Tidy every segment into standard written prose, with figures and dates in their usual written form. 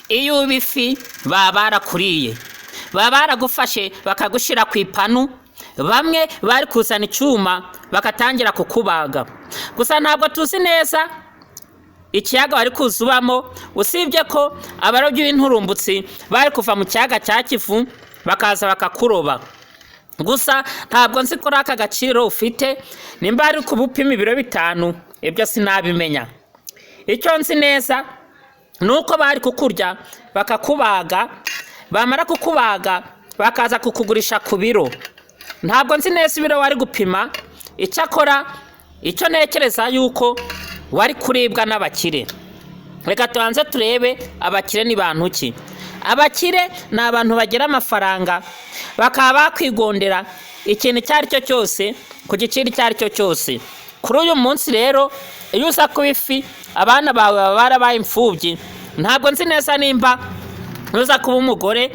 Iyo uba ifi baba barakuriye, baba baragufashe bakagushyira ku ipanu. Bamwe bari kuzana icyuma bagatangira kukubaga. Gusa ntabwo tuzi neza ikiyaga wari kuza ubamo, usibye ko abarobyi b'inturumbutsi bari kuva mu kiyaga cya Kivu bakaza bakakuroba. Gusa ntabwo nzi ko aka gaciro ufite, nimba ari kuba upima ibiro 5, ibyo sinabimenya. Icyo nzi neza ni uko bari kukurya bakakubaga, bamara kukubaga bakaza kukugurisha ku biro. Ntabwo nzi neza ibiro wari gupima, icyakora icyo ntekereza yuko wari kuribwa n'abakire. Reka tubanze turebe abakire ni bantu ki. Abakire ni abantu bagira amafaranga bakaba bakwigondera ikintu icyo ari cyo cyose ku giciro icyo ari cyo cyose. Kuri uyu munsi rero, iyo uza kuba ifi, abana bawe baba barabaye imfubyi. Ntabwo nzi neza nimba uza kuba umugore,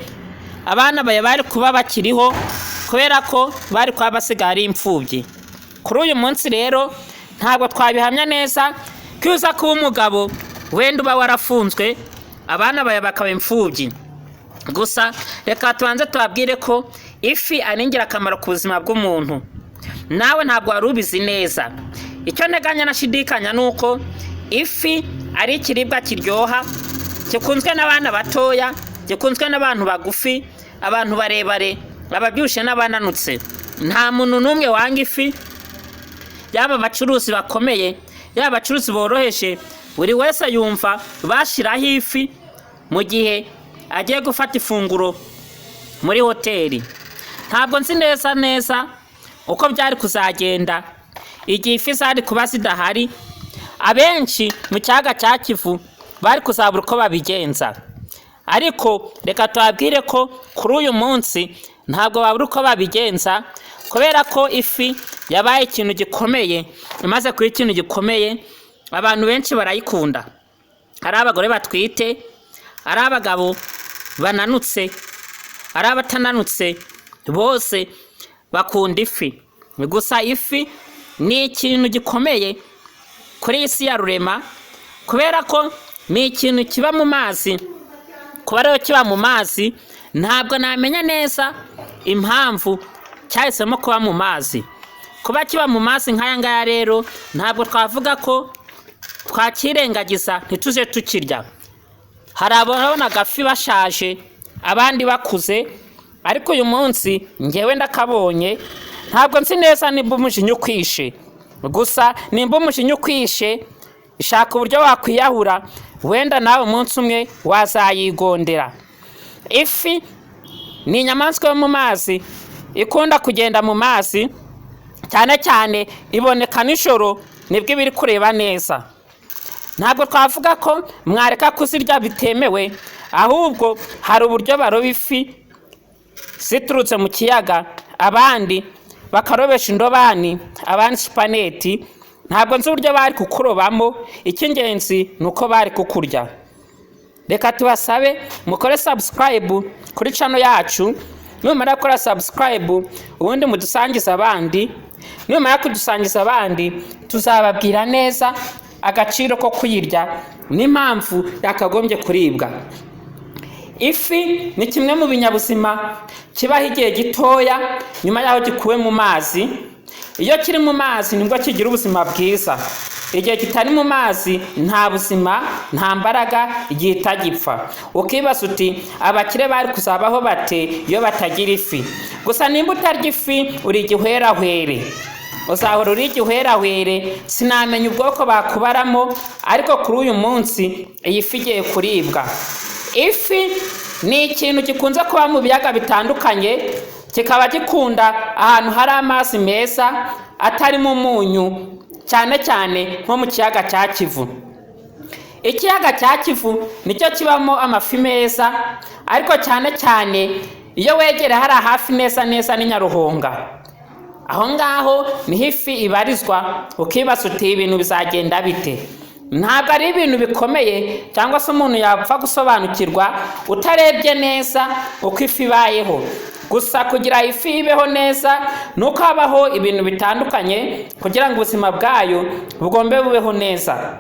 abana bawe bari kuba bakiriho, kubera ko bari kuba basigaye ari imfubyi. Kuri uyu munsi rero ntabwo twabihamya neza ko iyo uza kuba umugabo wenda uba warafunzwe, abana bawe bakaba imfubyi. Gusa reka tubanze tubabwire ko ifi ari ingirakamaro ku buzima bw'umuntu. Nawe ntabwo wari ubizi neza. Icyo nteganya nashidikanya ni uko ifi ari ikiribwa kiryoha, gikunzwe n'abana batoya, gikunzwe n'abantu bagufi, abantu barebare, ababyibushye n'abananutse. Nta muntu n'umwe wanga ifi, yaba abacuruzi bakomeye, yaba abacuruzi boroheje. Buri wese yumva bashyiraho ifi mu gihe agiye gufata ifunguro muri hoteli. Ntabwo nzi neza neza uko byari kuzagenda igihe ifi zari kuba zidahari. Abenshi mu kiyaga cya Kivu bari kuzabura uko babigenza, ariko reka tubabwire ko kuri uyu munsi ntabwo babura uko babigenza, kubera ko ifi yabaye ikintu gikomeye. Imaze kuba ikintu gikomeye, abantu benshi barayikunda, ari abagore batwite, ari abagabo bananutse, ari abatananutse, bose bakunda ifi. Gusa ifi ni ikintu gikomeye kuri iyi si ya rurema, kubera ko ni ikintu kiba mu mazi. Kuba rero kiba mu mazi, ntabwo namenya neza impamvu cyahisemo kuba mu mazi. Kuba kiba mu mazi nk'aya ngaya rero, ntabwo twavuga ko twakirengagiza ntituze tukirya. Hari ababona agafi bashaje, abandi bakuze, ariko uyu munsi ngewe ndakabonye. Ntabwo nzi neza nimba umujinya ukwishe. Gusa nimba umujinya ukwishe, shaka uburyo wakwiyahura, wenda nawe umunsi umwe wazayigondera. Ifi ni inyamaswa yo mu mazi ikunda kugenda mu mazi cyane cyane, iboneka nijoro, nibwo iba iri kureba neza. Ntabwo twavuga ko mwareka kuzirya bitemewe, ahubwo hari uburyo baroba ifi ziturutse mu kiyaga, abandi bakarobesha indobani, abandi supaneti. Ntabwo nzi uburyo bari kukurobamo, icy'ingenzi ni uko bari kukurya. Reka tubasabe mukore subscribe kuri channel yacu. Numara gukora subscribe, ubundi mudusangize abandi. Numara kudusangiza abandi, tuzababwira neza agaciro ko kuyirya n'impamvu yakagombye kuribwa. Ifi ni kimwe mu binyabuzima kibaho igihe gitoya nyuma y'aho gikuwe mu mazi. Iyo kiri mu mazi nibwo kigira ubuzima bwiza. Igihe kitari mu mazi nta buzima, nta mbaraga, gihita gipfa. Ukibaza uti: "Abakire bari kuzabaho bate iyo batagira ifi?" Gusa nimba utarya ifi, uri igihwerahwere, uzahora uri igihwerahwere. Sinamenya ubwoko bakubaramo, ariko kuri uyu munsi iyi fi igiye kuribwa. Ifi ni ikintu gikunze kuba mu biyaga bitandukanye, kikaba gikunda ahantu hari amazi meza atarimo umunyu, cyane cyane nko mu kiyaga cya Kivu. Ikiyaga cya Kivu nicyo kibamo amafi meza, ariko cyane cyane iyo wegereye hariya hafi neza neza n'i Nyaruhonga, aho ngaho niho ifi ibarizwa. Ukibaza uti: "Ibintu bizagenda bite?" Ntabwo ari ibintu bikomeye cyangwa se umuntu yapfa gusobanukirwa utarebye neza uko ifi ibayeho. Gusa kugira ifi ibeho neza ni uko habaho ibintu bitandukanye kugira ngo ubuzima bwayo bugombe bubeho neza.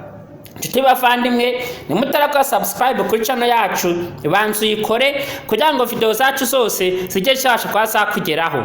Inshuti bavandimwe, nimutarakora subscribe kuri channel yacu, banza uyikore kugira ngo video zacu zose zijye zibasha kuba zakugeraho.